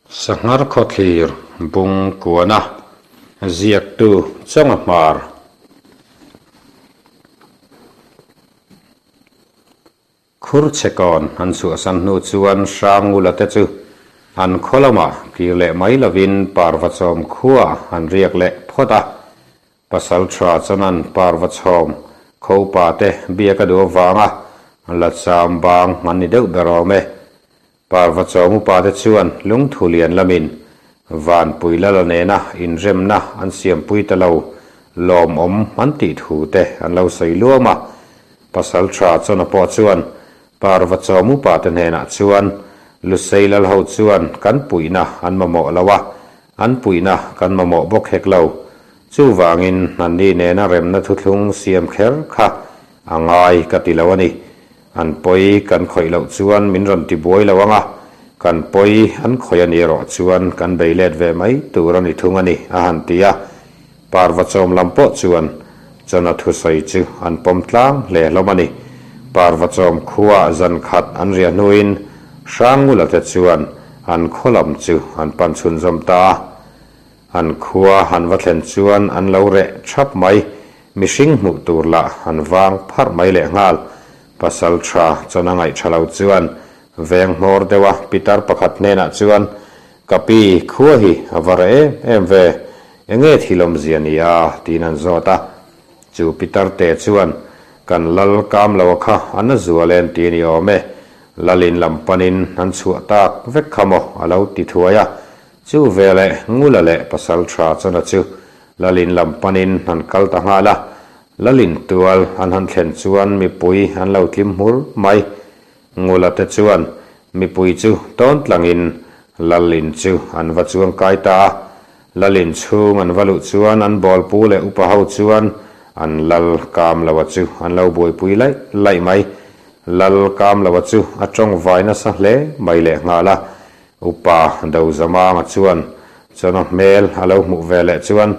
Sanghar khawthlir bung kuana ziaktu chawnga hmar. Khur chhekawn an chhuahsan hnu chuan Hrangula te chu an khaw lamah kir leh mai lovin Parvachawm khuaah an riak leh phawt a. Pasalṭha chuan Parvachawm khopa te biak a duh avanga la cham bang an ni deuh ber awm e. Parvachawm upa te chuan lungthu lian lamin Vanpui Lala nena inremna an siampui ta lo lawmawm an tih thu te an lo sawi luam a. Pasalṭha Chawna pawh chuan Parvachawm upa te hnenah chuan Lusei Lal ho chuan kan puihna an mamawh lo a, an puihna kan mamawh bawk hek lo. Chuvangin anni nena remna thuthlung siam kher kha a ngai ka ti lo a ni. An pawi kan khawih loh chuan min rawn ti buai lo ang a, kan pawi an khawih a ni erawh chuan kan bei let ve mai tur a ni thung a ni, a han ti a. Parvachawm lam pawh chuan Chana thusawi chu an pawm tlang hle hlawm a ni. Parvachawm khuaah zan khat an riah hnuin Hrangula te chuan an khaw lam chu an pan chhunzawm ta a. An khua an va thlen chuan an lo reh thap mai. Mihring hmuh tur lah an vang pharh mai lehnghal. Pasal tha chuan a ngaih tha lo chuan veng hmawr deuh a pitar pakhat hnenah chuan, Ka pi, khua hi a va reh em em ve, enge thil awmzia ni a? tiin an zawt a. Chu pitar te chuan, Kan lal kam lo a kha a na zual em ti a ni awm e, lalin lam panin an chhuah tak vek kha maw a lo ti thuai a. Chu veleh Ngula leh Pasal tha chuan a chu Lalin lam panin an kal ta nghal a, Lalin tual an han thlen chuan mipui an lo tlim hmur mai. Ngula te chuan mipui chu tawn tlangin Lalin chu an va chuang kai ta a. Lalin chhung an va luh chuan an bawlpu leh upa ho chuan an lal kam lo a chu an lo buaipui laih laih mai. Lal kam lo a chu a tawngvai nasa hle mai lehnghal a. Upa Dozamanga chuan Chana hmel a lo hmuh ve leh chuan,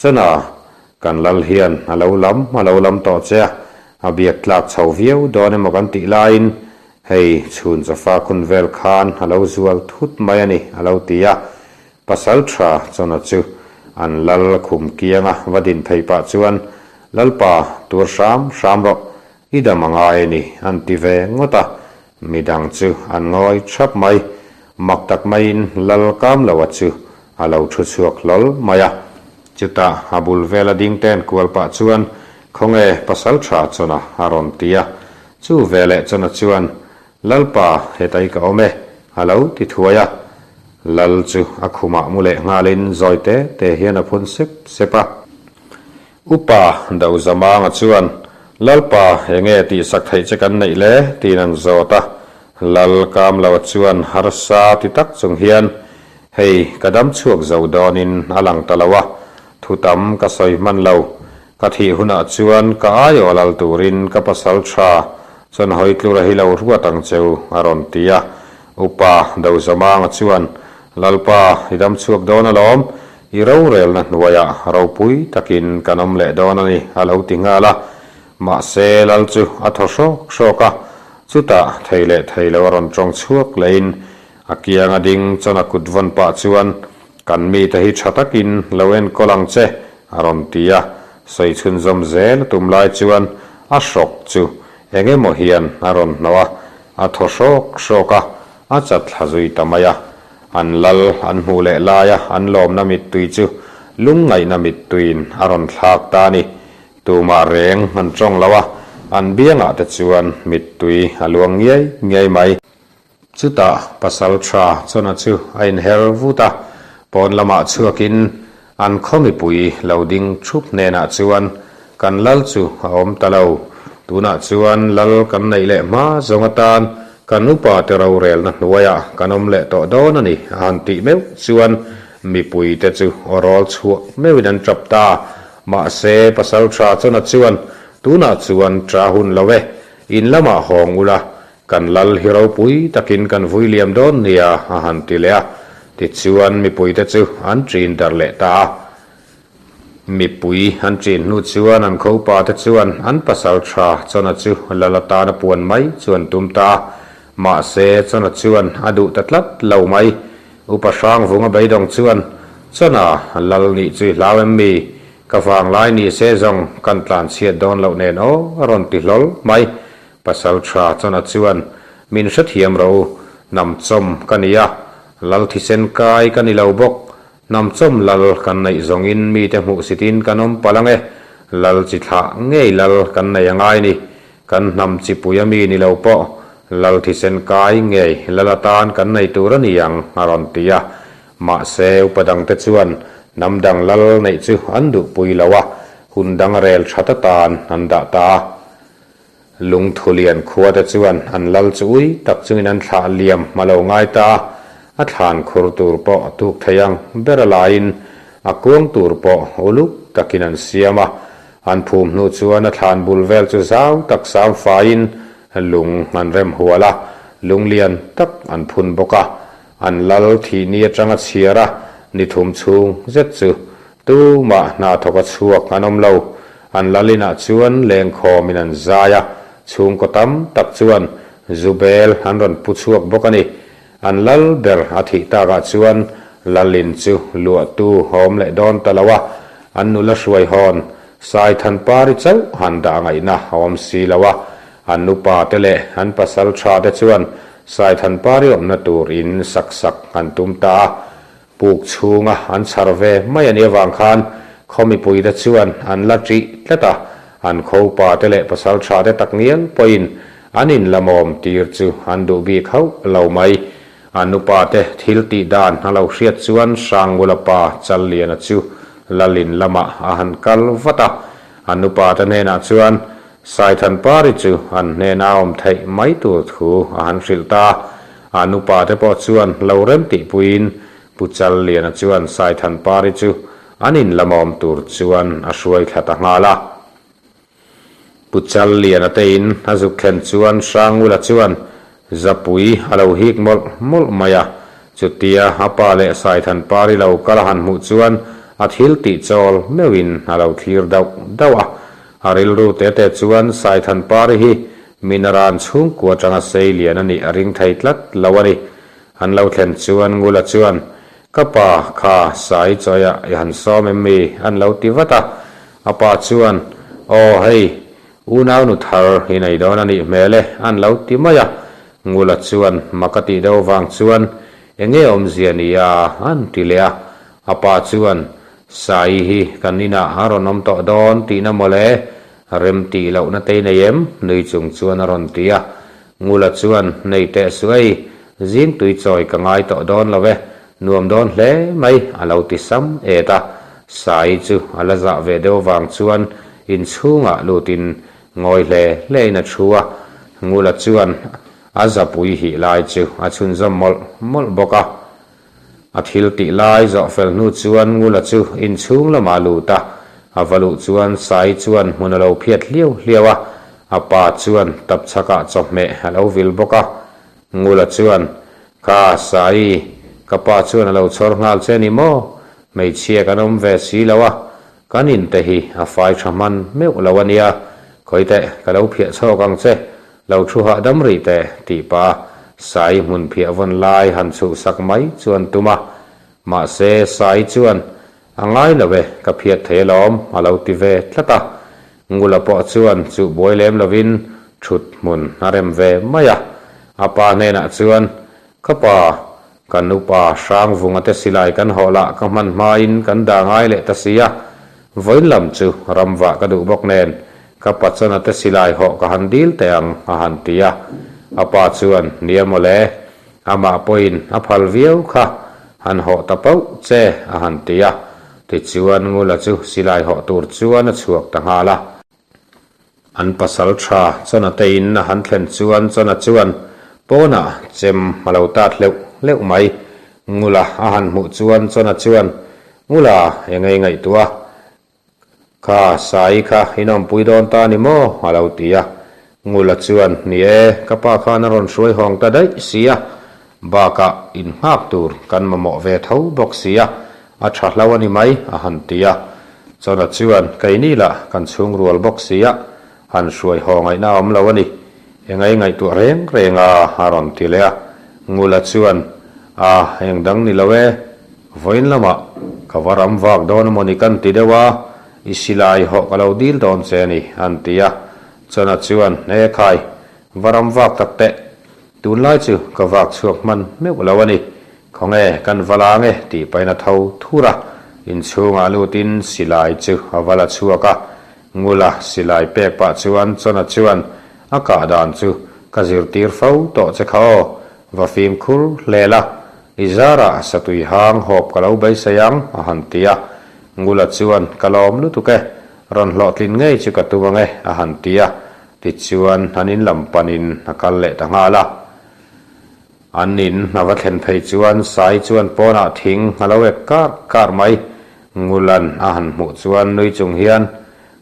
Chana, kan lal hian a lo lam a lo lam tawh che a, a biak tlak chho viau dawn emaw kan tih laiin hei chhun chafa khun vel khan a lo zual thut mai a ni, a lo ti a. Pasal tha Chana chu an lal khum kianga va din phei pah chuan, Lalpa, tur hram hram rawh, I dam a ngai a ni, an ti ve ngawt a, midang chu an ngawi thap mai. Mak tak maiin Lal Kamloa chu a lo thu chhuak hlawl mai a. Chutah a bul vela ding ten kual pah chuan, Khawnge pasal tha Chawna a rawn ti a. Chu veleh Chawna chuan, Lalpa, hetai ka awm e, a lo ti thuai a. Lal chu a khumah mu leh nghalin zawi te te hian a phun sep sep a. Upa Dozamanga chuan, Lalpa, enge tihsak theih che kan neih le? tiin an zawt a. Lal Kamloa chuan harsa ti tak chung hian, Hei, ka dam chhuak zo dawnin a lang ta lo a, thu tam ka sawi hman lo. Ka thih hunah chuan ka aiaw lal turin ka pasal tha chuan hawi tlura hi lo ruat ang cheu, a rawn ti a. Upa Dozamanga chuan, Lalpa, i dam chhuak dawn alawm, I rorelna hnuaiah ropui takin kan awm leh dawn a ni, a lo ti nghal a. Mahse, Lal chu a thaw hrawk hrawk a, chutah thei leh thei lo a rawn tawng chhuak lehin a kianga ding chuan a kut vawn pah chuan, Kan mite hi tha takin lo enkawl ang che, a rawn ti a. Sawi chhunzawm zel a tum lai chuan a hrawk chu eng emaw hian a rawn hnawh a, a thaw hrawk hrawk a, a chat thla zui ta mai a. An lal an hmuh leh laia an lawmna mittui chu lungngaihna mittuiin a rawn thlak ta a ni. Tumah reng an tawng lo a, an biangah te chuan mittui a luang ngiai ngiai mai. Chutah pasal tha chawna chu a inher vut a, pawn lamah chhuakin an khaw mipui lo ding thup hnenah chuan kan lal chu a awm ta lo. Tunah chuan lal kan neih leh hma zawng atan kan upa te rorelna hnuaiah kan awm leh tawh dawn a ni a han tih meuh chuan mipui te chu aw rawl chhuah meuhin an tap ta. Mahse pasal tha chawna chuan tunah chuan ta hun lo e, in lamah hawng ula Kan lal hi ropui takin kan vui liam dawn nia a han ti leh a, tichuan mipuite chu an ṭin darh leh ta a. Mipui an ṭin hnu chuan an khopa te chuan an pasal ṭha Chawna chu lal atana puan mai chu an tum ta a, mahse Chawna chuan a duh ta tlat lo mai. Upa Hrangvunga beidawng chuan, Chawna, lal nih chu i hlau em mi? Ka vanglai ni se zawng kan tlan chhiat dawn loh nen aw, a rawn ti hlawl mai. Pasal tha Chawna chuan, Min hrethiam rawh u, hnam chawm ka ni a, lal thisen kai ka ni lo bawk. Hnam chawm lal kan neih zawngin mite hmuhsitin kan awm palh ang e, lal chi thlah ngei lal kan nei a ngai ni. Kan hnam chipui a mi ni lo pawh lal thisen kai ngei lal atan kan nei tur a ni ang, a rawn ti a. Mahse, upa dangte chuan hnam dang lal neih chu an duhpui lo a, hun dang rel that atan an dah ta a. Lungthulian khuate chuan an lal chu ui tak chungin an thlah liam a lo ngai ta a, a thlan khur tur pawh tuk thei ang ber a laiin a kuang tur pawh uluk takin an siam a. An phum hnu chuan a thlan bul vel chu zau tak sam faiin lung an rem hual a, lung lian tak an phun bawk a. An lal thih ni atanga chhiar a, ni thum chhung zet chu tumah hna thawk a chhuak an awm lo. An lal inah chuan lengkhawmin an zai a, chhungkaw tam tak chuan zu bel an rawn pu chhuak bawk a ni. An lal ber a thih takah chuan lalin chu luahtu a awm leh dawn ta lo a, an nula hruai hawn Saithanpari chauh han dah ngaihna a awm si lo a, an upa te leh an pasal tha te chuan Saithanpari awmna tur in sak sak an tum ta a, puk chhunga an chhar ve mai a nih avang khan khaw mipuite chuan an la ṭih tlat a, an khawpa te leh pasal tha te takngial pawhin An inlamawm tir chu an duh bik hauh lo mai. An upate thil tih dan a lo hriat chuan Hrangula pa Challiana chu Lalin lamah a han kal vat a. An upate hnenah chuan Saithanpari chu an hnena a awm theih mai tur thu a han hrilh ta a. An upate pawh chuan lo rem tihpuiin Pu Challiana chuan Saithanpari chu an inlamawm tur chuan a hruai thla ta nghal a. Pu Challiana te in a zuk thlen chuan Hrangula chuan Zapui a lo hik mawlh mawlh mai a, chutia a pa leh Saithanpari lo kal a han hmuh chuan a thil tih chawl meuhin a lo thlir dauh dauh a. A rilru te te chuan Saithanpari hi Minaran chhungkua atanga sei lian a nih a ring thei tlat lo a ni. An lo thlen chuan Ngula chuan Ka pa kha Sai chawiah i han sawm em mi? an lo ti vat a. A pa chuan, Aw hei, unau nu thar i nei dawn a nih hmel e, an lo ti mai a. Ngula chuan mak a tih deuh vang chuan, Enge awmzia ni a? an ti leh a. A pa chuan, Sai hi kan inah a rawn awm tawh dawn tihna mawle, rem tih lohna te i nei em? nui chung chuan a rawn ti a. Ngula chuan, Nei teh suh ei, zing tui chawi ka ngai tawh dawn lo e, nuam dawn hle mai, a lo ti sam et a. Sai chu a la zah ve deuh vang chuan inchhungah lutin ngawi hle hlein a thu a. Ngula chuan a zapui hih lai chu a chhunzawm mawlh mawlh bawk a. A thil tih lai zawh fel hnu chuan Ngula chu inchhung lamah a lut a, a va luh chuan Sai chuan hmun a lo phiat hliau hliau a, a pa chuan tapchhakah chawhmeh a lo vil bawk a. Ngula chuan, Kha, Sai, ka pa chuan a lo chhawr nghal che ni maw? Hmeichhia kan awm ve si lo a, kan in te hi a fai tha hman meuh lo a nia, khawi teh ka lo phiah chhawk ang che, Lo thu hahdam rih teh, tih pah a Sai hmun phiah vawn lai han chhuhsak mai chuan tum a. Mahse, Sai chuan, A ngai lo e, ka phiat thei alawm, a lo ti ve tlat a. Ngula pawh chuan chuh buai lem lovin thut hmun a rem ve mai a. A pa hnenah chuan, Ka pa, kan upa Hrangvunga te silai kan hawh lah ka hman hmain kan dah ngai leh ta si a, vawiin lam chu ramvah ka duh bawk nen ka pachana te silai hawh ka han dil teh ang a han ti a. A pa chuan, Nia mawle, amah pawhin a phal viau kha, han hawh ta pauh che a han ti a. Tichuan Ngula chu silai hawh tur chuan a chhuak ta nghal a. An pasal tha Chawna te in a han thlen chuan Chawna chuan pawnah chem a lo tat hleuh hleuh mai. Ngula a han hmuh chuan Chawna chuan, Ngula, engei ngaihtuah a? Kha, Sai kha in awmpui dawn ta ni maw? a lo ti a. Ngula chuan, Ni e, ka pa khan a rawn hruai hawng ta daih si a. Bakah innghak tur kan mamawh ve tho bawk si a, a tha hlo a ni mai, a han ti a. Chawna chuan, Keini lah kan chhung rual bawk si a, han hruai haw ngaihna a awm lo a ni. Engei ngaihtuah reng reng a, a rawn ti leh a. Ngula chuan, A, eng dang ni lo e, vawiin lamah ka va ram vak dawn a mawni kan ti deuh a, i silai hawh ka lo dil dawn che a ni, an ti a. Chawna chuan, E khai, va ram vak tak teh, tunlai chu ka vak chhuak hman meuh lo a ni, khawnge kan va la nge tih pahin a tho thur a, inchhungah lutin silai chu a va la chhuak a, Ngula silai pek pah chuan Chawna chuan a kah dan chu ka zirtir fo tawh che kha aw, va fimkhur hle la, i zarah satui hang hawp ka lo beisei ang a han ti a. Ngula chuan ka lawm lutuk e, rawn hlawhtlin ngei chu ka tum ang e a han ti a, tichuan an in lam panin a kal leh ta nghal a. An in a va thlen phei chuan Sai chuan pawnah thing a lo ek kar kar mai. Ngulan a han hmuh chuan nui chung hian,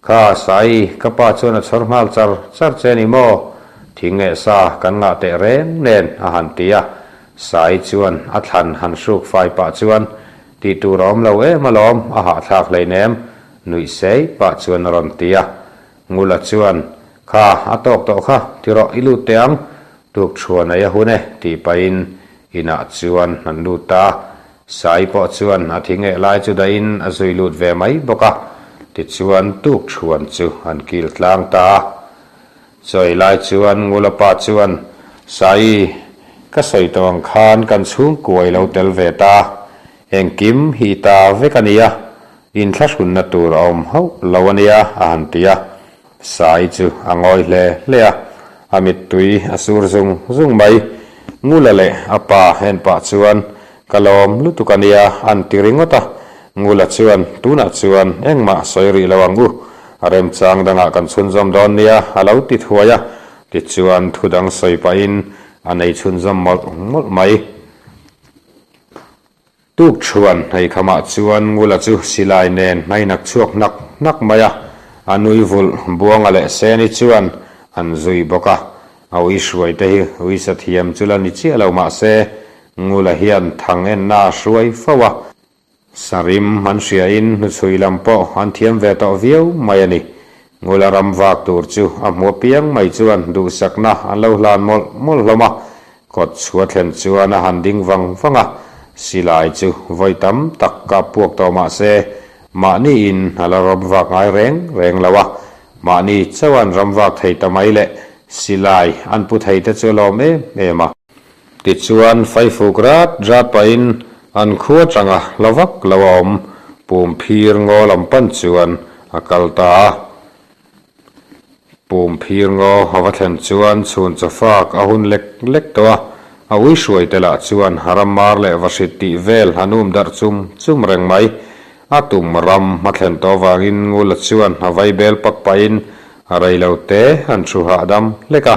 Kha Sai, ka pa chuan a chhawr nghal char char che ni maw? Thing eh sa kan ngah teh reng nen a han ti a. Sai chuan a thlan han hruk fai pah chuan, Tih tur a awm lo em alawm, a hahthlak hleinem, nuih sei pah chuan a rawn ti a. Ngula chuan, Kha, a tawk tawh kha, ti rawh, i lut teh ang, tuk chhuan ei a hun e, tih pahin inah chuan an lut ta a. Sai pawh chuan a thi ngeh lai chu dahin a zui lut ve mai bawk a, tichuan tuk chhuan chu an kil tlang ta a. Chawi lai chuan Ngula pa chuan, Sai, ka sawi tawh ang khan kan chhungkuai lo tel ve ta, engkim hi i ta vek a nia, Inthlahrunna tur a awm hauh lo a nia, a han ti a. Sai chu a ngawi hle hle a, a mittui a sur zung zung mai. Ngula leh a pa en pah chuan, Ka lawm lutuk a nia, an ti ringawt a. Ngula chuan, Tunah chuan engmah sawi rih lo ang u, a remchang dangah kan chhunzawm dawn nia, a lo ti thuai a. Tichuan thu dang sawi pahin a nei chhunzawm mawlh mawlh mai. Tuk chuan Hneikhamah chuan Ngula chu silai nen hnainak chhuak hnak hnak mai a, a nui vulh Buanga leh Seni chuan an zui bawk a. A ui hruai te hi ui sathiam chu la ni chiah lo mah se Ngula hian thang enna a hruai fo a, sarim an hriain hnuchhui lam pawh an thiam ve tawh viau mai a ni. Ngula ram vak tur chu a hmu apiang mai chuan duhsakna an lo hlan mawlh mawlh hlawm a, Kawt chhuah thlen chuan a han ding vang vang a, silai chu vawi tam tak kap puak tawh mah se, mahniin a la ram vak ngai reng reng lo a, mahni chauh an ram vak thei ta mai leh silai an pu thei te chu a lawm em em a. Tichuan faifuk rat rat pahin an khua tanga hla vak lo a awm, pum phir ngaw lam pan chuan a kal ta a. Pum phir ngaw a va thlen chuan chhun chawfak a hun lek lek tawh a, a ui hruai te lah chuan ram mar leh vahrit tih vel an um darh chum chum reng mai. A tum ram a thlen tawh avangin Ngula chuan a vai bel pak pahin a rei lo te an thu hahdam hlek a,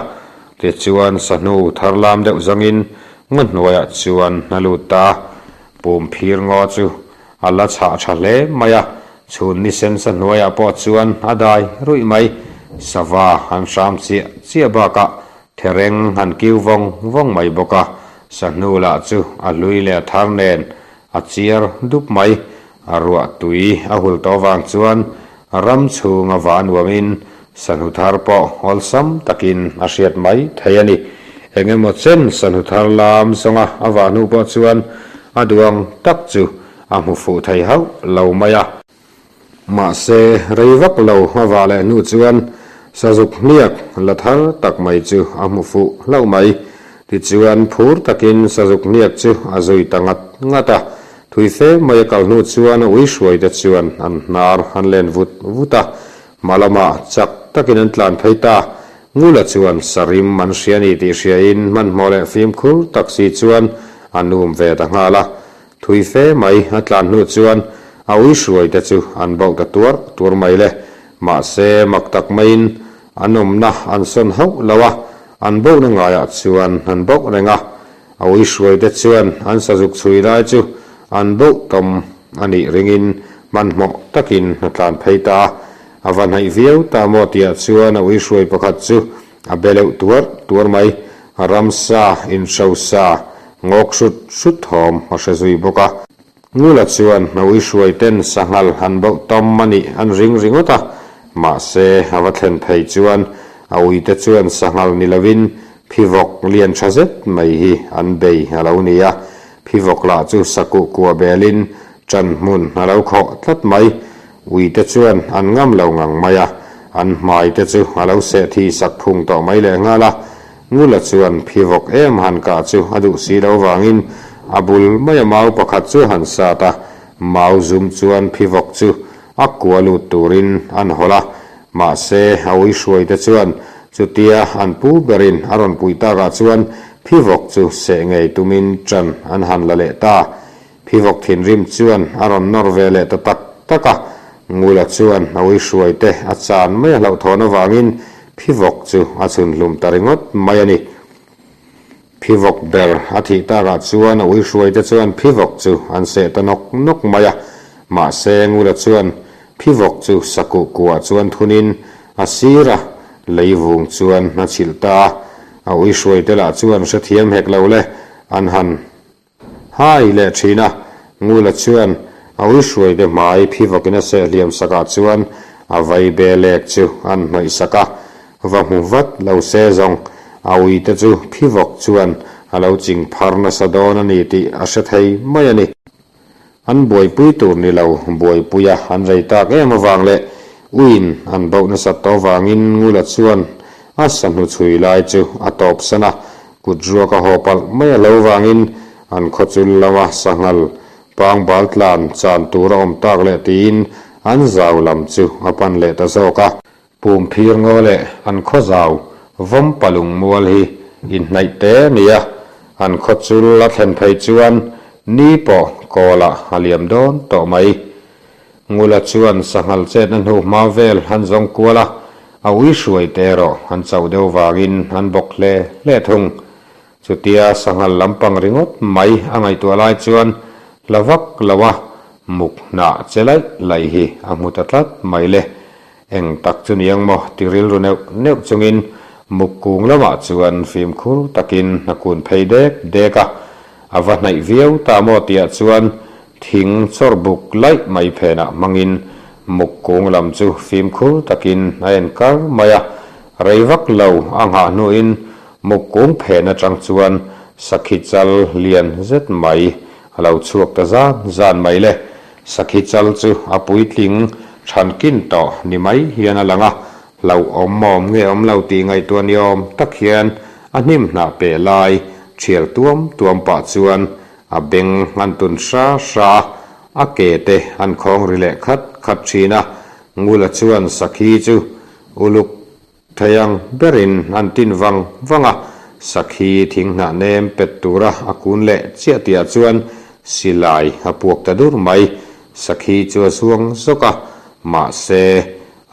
tichuan sahnu thar lam deuh zangin ngaw hnuaiah chuan a lut ta a, pum phir ngaw chu A la chhah tha hle mai a, chhun ni sen sa hnuaiah pawh chuan a dai ruih mai. Sava an hram chiah chiah bakah thereng an kiu vawng vawng mai bawk a, sahnu lah chu a hlui leh a thar nen a chiar dup mai. A ruah tui a hul tawh vang chuan ram chhunga va nuamin sahnu thar pawh awlsam takin a hriat mai thei a ni. Eng emaw chen sahnu thar lam zawnga a vah hnu pawh chuan a duang tak chu a hmu fuh thei hauh lo mai a. Mahse, rei vak lo a vah leh hnu chuan sazuk hniak la thar tak mai chu a hmu fuh hlauh mai. Tichuan, phur takin sazuk hniak chu a zui ta ngat ngat a. Thui fe mai a kal hnu chuan a ui hruai te chuan an hnar an len vut vut a, hma lamah chak takin an tlan phei ta. Ngula chuan sarim an hria ni tih hriain hmanhmawh leh fimkhur tak si chuan a num ve ta nghal a. Thui fe mai a tlan hnu chuan a ui hruai te chu an bauh ta tuar tuar mai le. Mahse mak tak maiin an awmna an sawn hauh lo a, an bauhna ngaiah chuan an bauh reng a. A ui hruai te chuan an sazuk chhui lai chu an bauh tawm a nih ringin hmanhmawh takin a tlan phei ta a. A va hnaih viau ta maw tihah chuan a ui hruai pakhat chu a be leuh tuar tuar mai. Ramsa inhrosa ngawk hrut hrut thawm a hre zui bawk a. Ngula chuan a ui hruai ten sanghal an bauh tawm a nih an ring ringawt a, mahse a va thlen phei chuan a uite chuan sanghal ni lovin phivawk lian tha zet mai hi an bei a lo ni a. Phivawk lah chu sakuh kua belin ṭan hmun a lo khawh tlat mai. Uite chuan an ngam lo ngang mai a, an hmai te chu a lo seh thi sak phung tawh mai lehnghal a. Ngula chuan phivawk em han kah chu a duh si lo vangin a bul maia mau pakhat chu a han sat a, mau zum chuan phivawk chu a kua lut turin an hawlh a. Mahse, a ui hruaite chuan chutia an pu berin a rawn puih takah chuan phivawk chu seh ngei tumin ṭan an han la leh ta. Phivawk thinrim chuan a rawn nawr ve leh ta tak tak a, Ngula chuan a ui hruaite a chan mai a hlauhthawn avangin phivawk chu a chhun hlum ta ringawt mai a ni. Phivawk ber a thih takah chuan a ui hruaite chuan phivawk chu an seh ta nawk nawk mai a, mahse Ngula chuan phivawk chu sakuh kuah chuan thunin a sir a, lei vung chuan a chhilh ta a, a ui hruaite lah chuan hrethiam hek lo le, an han Hai leh thin a, Ngula chuan a ui hruaite hmai phi vakin a seh hliam sakah chuan a vai be lek chu an hnawih sak a, va hmu vat lo se zawng a uite chu phi vawk chuan a lo ching phar nasa dawn a ni tih a hre thei mai a ni. An buaipui tur ni lo, buaipuia an rei tak em avang leh uiin an bauh nasat tawh avangin Ngula chuan a sahnu chhui lai chu a tawp san a, kut ruak a haw palh mai a lo vangin an khawchul lama sanghal pangbal tlan chan tur a awm tak leh tiin an zau lam chu a pan leh ta zawk a. Pum phir ngaw leh an khaw zau vawm palung mual hi inhnaih te a ni a, an khaw chul a thlen phei chuan ni pawh kawlah a liam dawn tawh mai. Ngula chuan sanghal chetna hnu hma vel an zawng kual a, a ui hruai te erawh an chauh deuh vangin an bawk hle hle thung. Chutia sanghal lampang ringawt mai a ngaihtuah lai chuan hla vak lo a muk hnah che laih laih hi a hmu ta tlat mai le. Eng tak chu niang maw ti rilru neuh neuh chungin muk kung lamah chuan fimkhur takin hna kun phei dek dek a, a va hnaih viau ta maw tihah chuan thing chawr buk laih mai phenah hmangin muk kung lam chu fimkhur takin a en kar mai a, rei vak lo a nghah hnuin muk kung phen atang chuan sakhi chal lian zet mai a lo chhuak ta zan zan mai le. Sakhi chal chu a puitling thankin tawh ni mai hian a lang a, hlauhawm awm nge awm lo tih ngaihtuah ni awm tak hian a hnim hnah peh lai thial tuam tuam pah chuan a beng an tun hra hra a, a ke te an khawng ri leh khat khat thin a, Ngula chuan sakhi chu uluk Thei ang berin an tin vang vang a, sakhi thing hnah nem pet tura a kun leh chiah tihah chuan silai a puak ta dur mai. Sakhi chu a zuang zawk a, mahse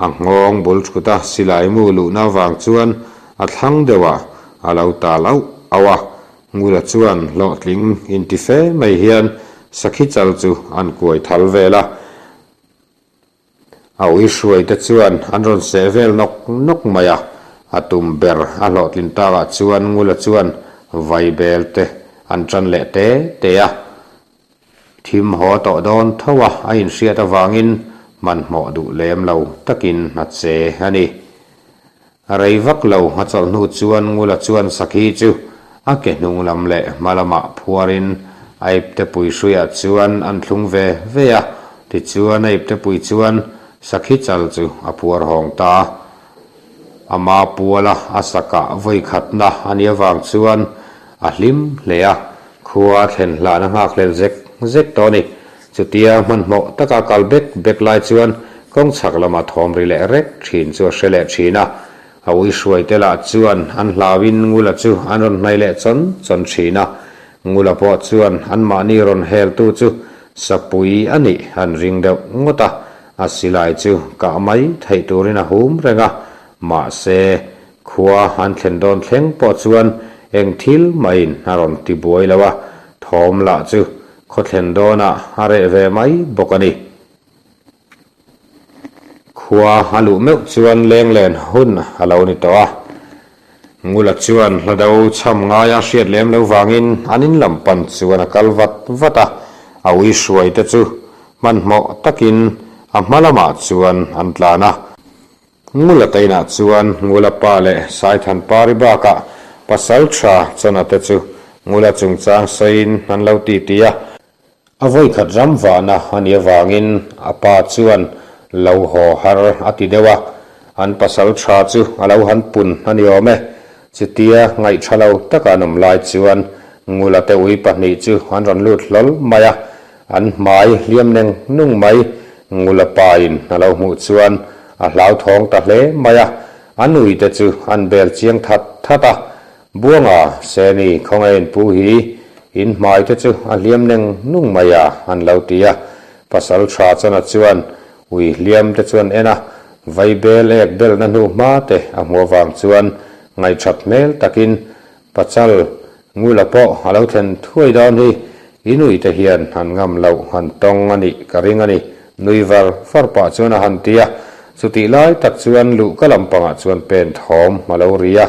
a nghawng bul thuta silai mu luhna avang chuan a thlang deuhah a lo tal auh auh a. Ngula chuan hlawhtling inti fe mai hian sakhi chal chu an kuai thal vel a. A ui hruaite chuan an rawn seh vel nawk nawk mai a, a tum ber a hlawhtlin takah chuan Ngula chuan vaibel te an tan leh te te a. Thim haw tawh dawn tho a a inhriat avangin hmanhmawh duh lem lo takin a che a ni. Rei vak lo a chawlh hnu chuan Ngula chuan Sakhi chu a ke hnung lam leh hma lamah phuarin a iptepui hruiah chuan an thlung ve ve a, tichuan a iptepui chuan Sakhi chal chu a phuar hawng ta a. Ama puala a sakah vawi khatna a nih avang chuan a hlim hle a, khua thlen hlahna nghakhlel zek zek tawh a ni. Chutia hmanhmawh taka kal bek bek lai chuan kawng chhak lama thawm ri leh rek thin chu a hre leh thin a. A ui hruaite lah chuan an hlauin Ngula chu an rawn hnaih leh chawn chawn thin a. Ngula pawh chuan anmahni rawn heltu chu Sapui a nih an ring deuh ngawt a, a silai chu kah mai theih turin a hum reng a. Mahse, khua an thlen dawn thleng pawh chuan eng thil mahin a rawn ti buai lo a, thawm lah chu Khawthlen dawnah a reh ve mai bawk a ni. Khua a luh meuh chuan lenglen hun a lo ni tawh a. Ngula chuan hlado chham ngaia hriat lem lo vangin an in lam pan chuan a kal vat vat a, a ui hruai te chu hmanhmawh takin a hma lamah chuan an tlan a. Ngula tainah chuan Ngula pa leh Saithan Pari bakah pasal tha Chana te chu Ngula chungchang sawiin an lo titi a. A vawikhat ram vahna a nih avangin a pa chuan lo haw har a ti deuh a, an pasal tha chu a lo han pun a ni awm e. Chutia ngaihṭha lo taka an awm lai chuan Ngula te ui pahnih chu an rawn lut hlawl mai a, an hmai hliam neng nung mai Ngula pain a lo hmuh chuan a hlauthawng ta hle mai a, an uite chu an bel chiang that that a, Buanga, Seni, khawngaih in pu hi in hmai te chu a hliam neng nung mai a, an lo ti a. Pasal tha chana chuan ui hliam te chuan en a, vai bel ek belna hnu hma te a hmuh avang chuan ngaihthat hmel takin Pachal Ngula pawh a lo thlen thuai dawn hi, in ui te hian han ngam loh han tawng a nih ka ring a ni, nui var var pah chuan a han ti a. Chutih lai tak chuan luhka lampangah chuan pen thawm a lo ri a.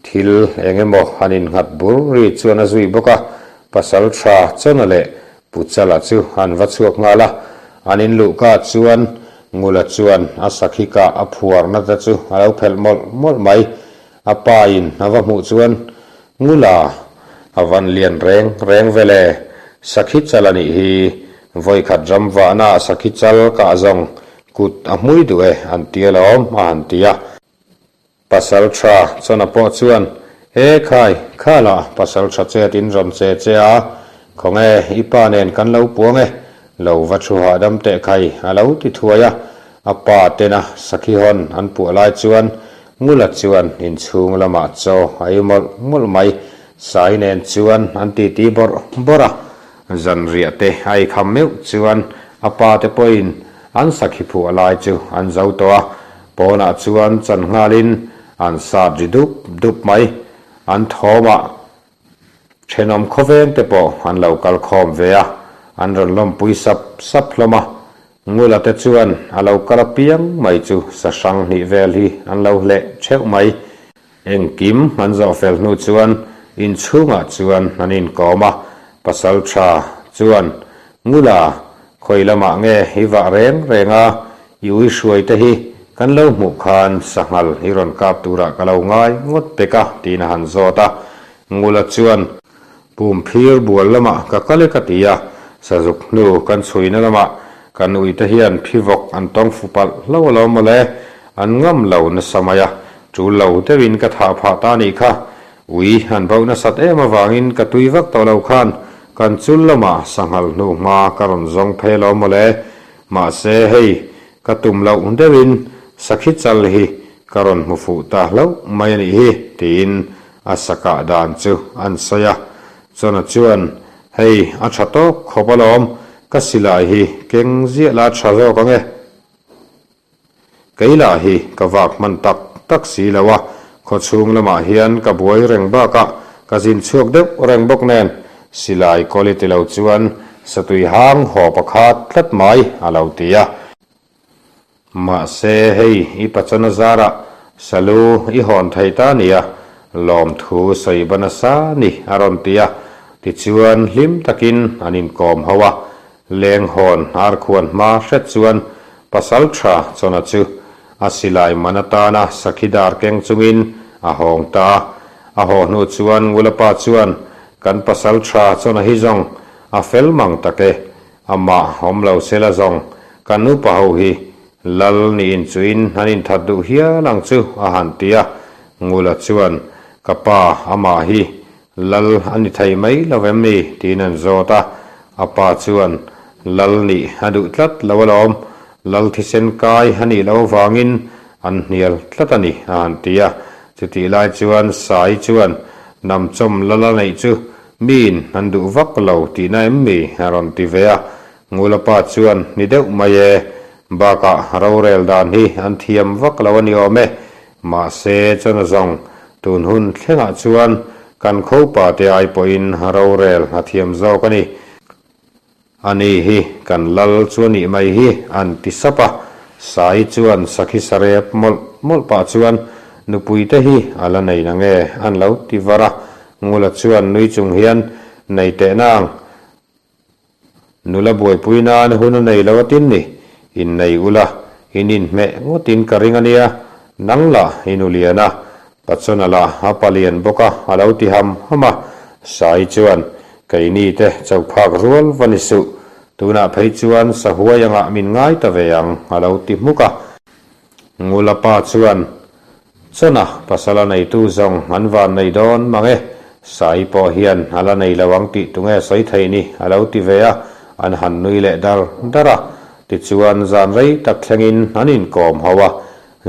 Thil eng emaw han innghat bur ri chuan a zui bawk a, pasal tha Chona leh Pu Chala chu an va chhuak nghal a, an in luhka chuan Ngula chuan a sakhi kah a phuarna te chu a lo phelh mawlh mawlh mai. A pa in a va hmuh chuan, Ngula, a van lian reng reng vel e, sakhi chal a nih hi, vawikhat ram vahna ah sakhi chal kah zawng kut a hmui duh e an ti alawm a han ti a. Pasal tha Chona pawh chuan, E khai, kha lah pasal tha chet in rawn che che a, khawnge i pa nen kan lo puang e, lo va thu hahdam teh khai a lo ti thuai a. A pa tena sakhi hawn an puah lai chuan Ngula chuan inchhung lamah chaw a ei mawlh mawlh mai, Sai nen chuan an titi bawrh bawrh a. Zanriah te a ei kham meuh chuan a pa te pawhin an sakhi phuah lai chu an zo tawh a, pawnah chuan chan nghalin an sat ri dup dup mai. An thawmah thenawm khawveng te pawh an lo kal khawm ve a, an rawn lawmpui sap sap hlawm a. Ngula te chuan a lo kal apiang mai chu sa hrang hnih vel hi an lo hleh theuh mai. Engkim an zawh fel hnu chuan inchhungah chuan an inkawm a, pasal tha chuan, Ngula, khawi lamah nge i vah reng reng a, i ui hruai te hi kan lo hmuh khan sanghal i rawn kap turah ka lo ngai ngawt pek a, tiin a han zawt a. Ngula chuan, Pum phir bual lamah ka kal e ka ti a, sazuk hnu kan chhuina lamah kan uite hian phivawk an tawng fu palh hlo alawm mawle, an ngam lo nasa mai a, tul lo deuhin ka thah phah ta nih kha, ui an bauh nasat em avangin ka tui vak tawh lo khan kan chul lamah sanghal hnu hma ka rawn zawng phei alawm mawle, mahse hei ka tum loh deuhin sakhi chal hi ka rawn hmu fuh ta hlauh mai a nih hi tiin A sakah dan chu an sawi a, Chona chuan, Hei, a tha tawk khawp alawm, ka silai hi keng ziah la tha zawk ang e. Kei lah hi ka vak hman tak tak si lo a, khawchhung lamah hian ka buai reng bakah ka zin chhuak deuh reng bawk nen, silai quality lo chuan satui hang haw pakhat tlat mai a lo ti a. Mahse, hei i pachana zarah Salu i hawn thei ta nia, lawmthu sawi ba nasa ni a rawn ti a. Tichuan hlim takin an inkawm ho a, leng hawn arkhuan hma hret chuan pasal tha chawna chu a silai man atana sakhi dar keng chungin a hawng ta a. A haw hnu chuan Ngulapa chuan, Kan pasal tha chawna hi zawng a fel mang tak e, Amah awm lo se la zawng, kan upa ho hi Lal niin chuin an inthat duh hial ang chu a han ti a. Ngula chuan, Ka pa, amah hi Lal a ni thei mai lo em ni? tiin an zawt a. A pa chuan, Lal nih a duh tlat lo alawm, Lal thisen kai a nih loh avangin an hnial tlat a ni a han ti a. Chutih lai chuan Sai chuan, Namchawm Lal a neih chu Miin an duh vak lo tihna em mi? a rawn ti ve a. Ngulapa chuan, Ni deuh mai e. Bakah rorel dan hi an thiam vak lo a ni awm e. Mahse, chuan a zawng, tun hun thlengah chuan kan khopa te ai pawhin rorel a thiam zawk a ni. A ni hi kan lal chu a nih mai hi, an ti sap a. Sai chuan sakhi sarep mawlh mawlh pah chuan, Nupui te hi a la nei na nge? an lo ti var a. Ngula chuan nui chung hian, Nei teh nang, nula buaipui nan hun a nei lo a tin ni. Innei ula, in inhmeh ngawtin ka ring a nia, nang lah i nu lian a, Pachona lah a palian bawk a, a lo ti ham ham a. Sai chuan, Keini te cho phak rual va ni suh, tunah phei chuan sahuai angah min ngai ta ve ang, a lo ti hmuk a. Ngula pa chuan, Chawna pasal a neitu zawng an van nei dawn mang e, Sai pawh hian a la nei lo ang tih tunge sawi thei ni, a lo ti ve a, an han nui leh dar dar a. Tichuan zan rei tak thlengin an inkawm ho a,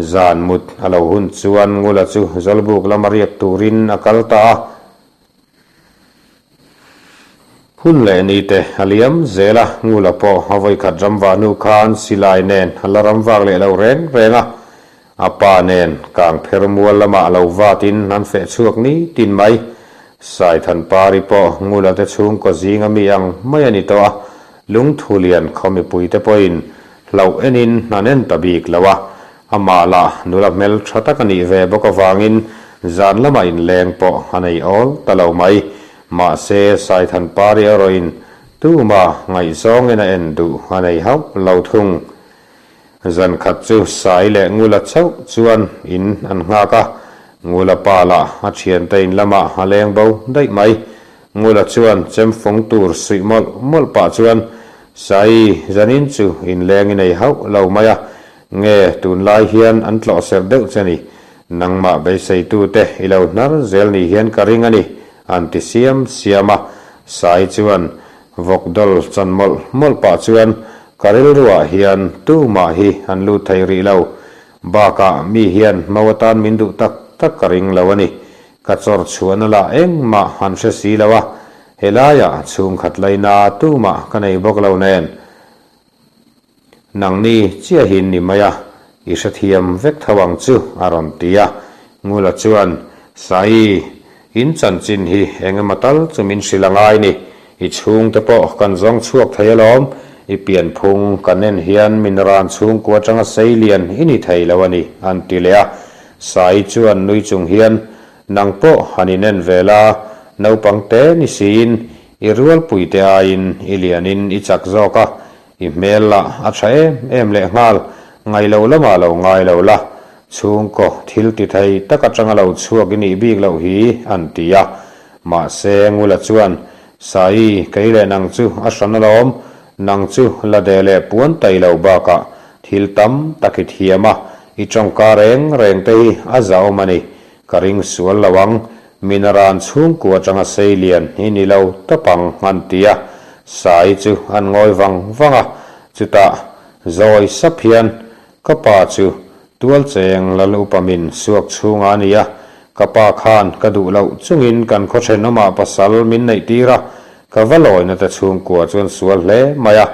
zan mut a lo hun chuan Ngula chu Zawlbuk lama riak turin a kal ta a. Hun leh ni te a liam zel a, Ngula pawh a vawikhat ram vah hnu khan silai nen a la ram vak leh lo reng reng a. A pa nen Kangpher mual lamah lo vatin an feh chhuak ni tin mai. Saithanpari pawh Ngula te chhungkaw zinga mi ang mai a ni tawh a, Lungthu lian khaw mipui te pawhin hlauh enin an en ta bik lo a. Amah lah nula hmel tha tak a nih ve bawk avangin zan lamah inleng pawh a nei awl ta lo mai. Mahse, Saithanpari erawhin tuma ngaihzawngin a en duh a nei hauh lo thung. Zan khat chu Sai leh Ngula chauh chuan in an nghak a, Ngula pa lah a thiante in lamah a leng bo daih mai. Ngula chuan chemfung tur suih mawlh mawlh pah chuan, Sai, zanin chu inleng i nei hauh lo mai a, Nge tunlai hian an tlawh serh deuh che ni? Nangmah beiseitute i lo hnar zel ni hian ka ring a ni, an ti siam siam a. Sai chuan vawk dawl chan mawlh mawlh pah chuan, Ka rilruah hian tumah hi an lut thei rih lo. Bakah mi hian hmo atan min duh tak tak ka ring lo a ni. Ka chawr chhuahna lah engmah an hre si lo a, helaiah chhungkhat laina tumah ka nei bawk lo nen. Nangni chiahin ni mai a, i hrethiam vek tho ang chu, a rawn ti a. Ngula chuan, Saii, in chanchin hi eng emaw tal chu min hrilh a ngai ni. I chhungte pawh kan zawng chhuak thei alawm. I pianphung kan en hian min ran chhungkua atanga sei lian i ni thei lo a ni, an ti leh a. Saii chuan nui chung hian, Nang pawh han inen ve la, naupang te ni siin i rualpuite aiin i lianin i chak zawk a, I hmel lah a tha em em leh nghal, ngailo lamah lo ngai lo la, chhungkaw thil ti thei tak atanga lo chhuak i nih bik loh hi an ti a. Mahse Ngula chuan, Saii, kei leh nang chu a hran alawm, nang chu la de leh puan tai lo bakah thil tam tak i thiam a, i tawngka reng reng te hi a zahawm a ni, Ka ring sual lo ang, Minaran chhungkua atanga sei lian hi ni lo tawp ang an ti a, Sai chu an ngawi vang vang a, chutah zawi sap hian ka pa chu tualcheng lal upa min suak chhunga a ni a, ka pa khan ka duh loh chungin kan khaw thenawmah pasal min neih tir a, ka va lawina te chhungkua chuan sual hle mai a,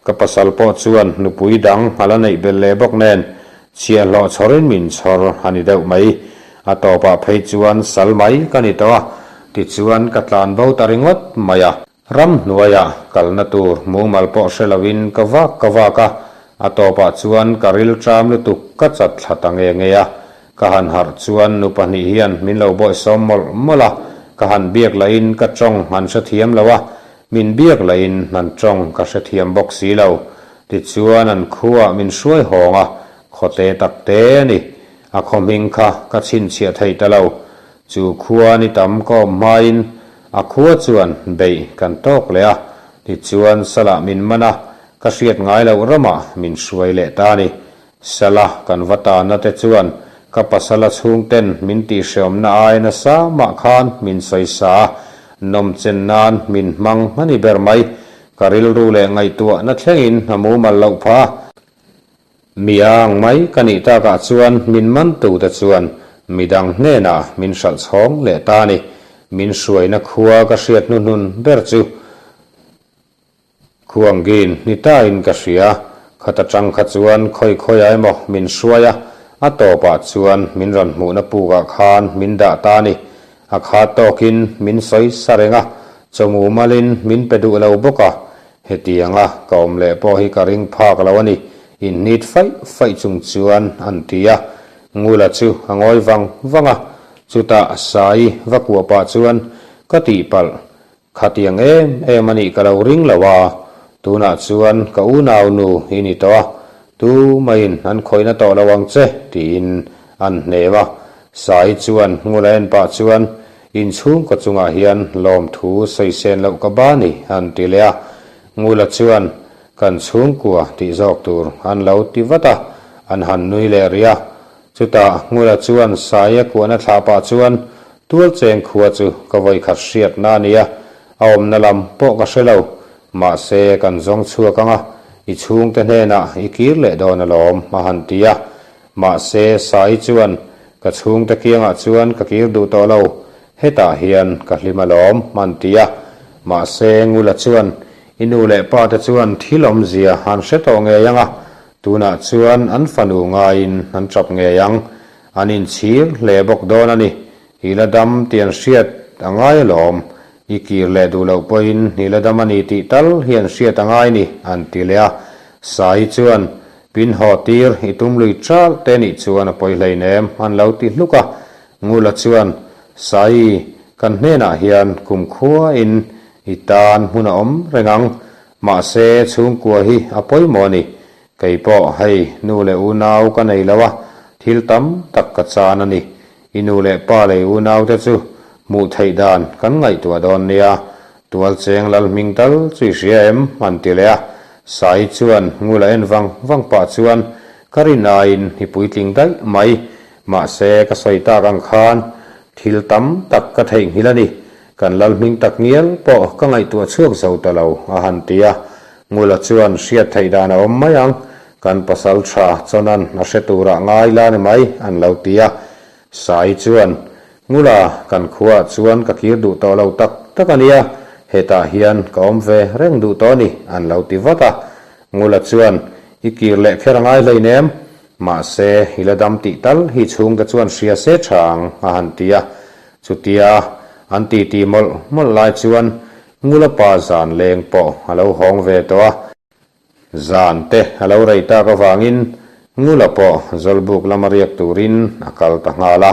ka pasal pawh chuan nupui dang a la neih belh leh bawk nen Chhiahhlawh chhawrin min chhawr a ni deuh mai. A tawpah phei chuan sal mai ka ni tawh a, tichuan ka tlan bo ta ringawt mai a. Ramhnuaiah kalna tur mumal pawh hre loin ka vak ka vak a, a tawpah chuan ka ril ṭam lutuk ka chat thla ta nge nge a. Ka han harh chuan nu pahnih hian min lo bawihsawm mawlh mawlh a, ka han biak lahin ka ṭawng an hrethiam lo a, min biak lahin an ṭawng ka hrethiam bawk si lo. Tichuan an khuaah min hruai hawng a, khawte tak te a ni. A khaw hming kha ka chhinchhiah thei ta lo. Chu khua ni tam ka awm hmain a khua chuan beih kan tawk leh a, tichuan salah min man a, ka hriat ngai loh ramah min hruai leh ta a ni. Sala kan va tahna te chuan ka pasala chhungten min tihhreawmna ai nasa mah khan min sawisa a, nawmchen nan min hmang a ni ber mai. Ka rilru leh ngaihtuahna thlengin a mumal loh phah a. Mi ang mai ka nih takah chuan min mantute chuan midang hnenah min hralh chhawng leh ta a ni. Min hruaina khua ka hriat hnuhnun ber chu Khuangin ni tain ka hria. Khata tang kha chuan khawi khawiah emaw min hruai a, a tawpah chuan min rawn hmuhna pukah khan min dah ta a ni. A kha tawkin min sawi sa reng a, chawmu malin min pe duh lo bawk a, hetianga ka awm leh pawh hi ka ring phak lo a ni, inhnit faih faih chung chuan an ti a. Ngula chu a ngawi vang vang a, chutah Sai va kuah pah chuan ka tihpalh Khatiang em em a nih ka lo ring lo a, tunah chuan ka unau nu i ni tawh a, tu maiin an khawihna tawh lo ang che tiin an hnem a. Sai chuan Ngula en pah chuan, In chhungkaw chungah hian lawmthu sawi sen loh ka ba ni, an ti leh a. Ngula chuan, Kan chhungkua tih zawk tur an lo ti vat a, an han nui leh rih a. Chutah Ngula chuan Saia kuahna thlah pah chuan, Tualcheng khua chu ka vawikhat hriatna a nia, a awmna lam pawh ka hre lo. Mahse kan zawng chhuak ang a, i chhungte hnenah i kir leh dawn alawm, a han ti a. Mahse Sai chuan, Ka chhungte kiangah chuan ka kir duh tawh lo, hetah hian ka hlim alawm, an ti a. Mahse Ngula chuan, I nu leh pa te chuan thil awmzia an hre tawh ngei ang a, tunah chuan an fanu ngaiin an tap ngei ang. An inchhir hle bawk dawn a ni. I la dam tih an hriat a ngai alawm. I kir leh duh loh pawhin i la dam a ni tih tal hi an hriat a ngai ni, an ti leh a. Sai chuan, Pin haw tir i tum lui ṭalh te nih chuan a pawi hleinem, an lo ti hluk a. Ngula chuan, Sai, kan hnenah hian kumkhuain i tan hmun a awm reng ang. Mahse, chhungkua hi a pawimawh a ni. Kei pawh hei nu leh unau ka nei lo a, thil tam tak ka chan a ni. I nu leh pa lei unaute chu hmuh theih dan kan ngaihtuah dawn nia. Tualcheng lal hming tal chu i hria em? an ti leh a. Sai chuan ngula en vang vang pah chuan ka rin aiin i puitling daih mai. Mahse ka sawi tak ang khan thil tam tak ka theihnghilh a ni. Kan lal hming tak ngial pawh ka ngaihtuah chhuak zo ta lo, a han ti a. Ngula chuan hriat theih dan a awm mai ang, kan pasal tha Chonan a hre turah ngai la ni mai, an lo ti a. Sai chuan, Ngula, kan khuaah chuan ka kir duh tawh lo tak tak a nia, hetah hian ka awm ve reng duh tawh a ni, an lo ti vat a. Ngula chuan, I kir leh kher a ngai hleinem, mahse i la dam tih tal hi chhungte chuan hria se tha ang, a han ti a. Chutia an titi mawlh mawlh lai chuan Ngula pa zan leng pawh a lo hawng ve tawh a. Zan te a lo rei tak avangin Ngula pawh Zawlbuk lama riak turin a kal ta nghal a.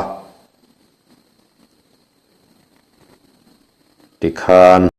Tikhan.